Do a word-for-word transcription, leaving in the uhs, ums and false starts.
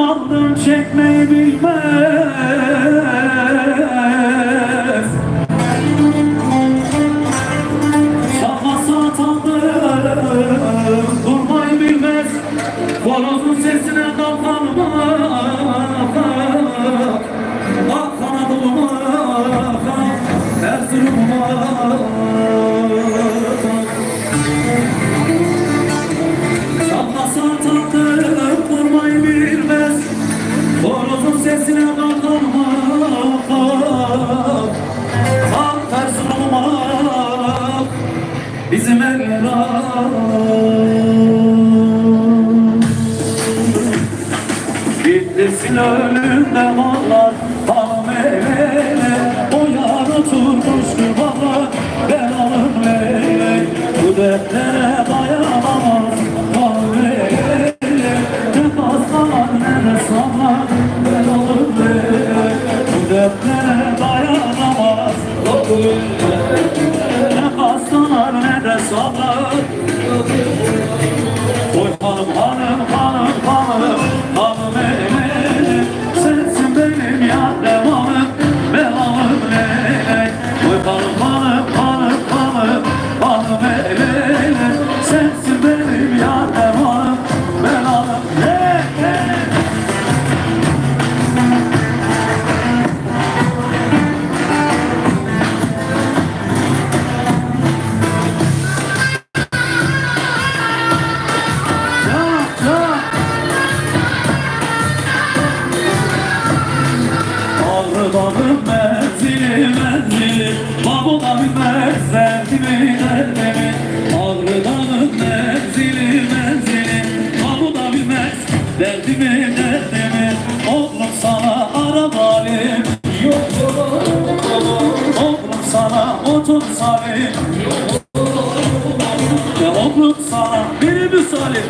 ئالدىن چەكمەي بىلمەس. شاخلاسا تاغدىن تۇرماي بىلمەس. خورازنىڭ سېسىنى قالقانماق، ئاق قانات بولماق، تەسىر بولماق. شاخلاسا تاغدىن تۇرماي بىلمەس. خورازنىڭ سېسىنى قالقانماق، ئاق تەسىر بولماق. بىزىم ئەللەر بىتتى سىلى ئۆلۈمدە بالىلار، بالام ئەيلەيلى، ئويانا تۇرمۇشتۇر بالىلار، بەلالىم ئەيلەي، بۇ دەردلەرگە داياناماز، بالام ئەيلەي. نە قاستالار، نە دە ساغلار، بەلالىم ئەيلەي، بۇ دەردلەرگە داياناماز. نە قاستالار، نە دە ساغلار. ۋاي خانىم، خانىم، خانىم، خانىم، خانىم، ئەي، ئەي، ئەي، سەنسىن مېنىڭ يار داۋانىم، بەلالىم، ئەي، ئەي. ۋاي خانىم، خانىم، خانىم، خانىم، خانىم، ئەي، ئەي، ئەي، سەنسىن مېنىڭ يار داۋانىم، بەلالىم، ئەي، ئەي. ئاغرىداغنىڭ مەنزىلى، مەنزىلى، ماۋۇدا بىلمەس دەردىمنى، دەردىمنى. ئاغرىداغنىڭ مەنزىلى، مەنزىلى، ماۋۇدا بىلمەس دەردىمنى، دەردىمنى. ئوغلۇم ساڭا ئارام ئالىم، ئوغلۇم ساڭا ئوتۇن سالىم. يا ئوغلۇم ساڭا بىر مىسالىم.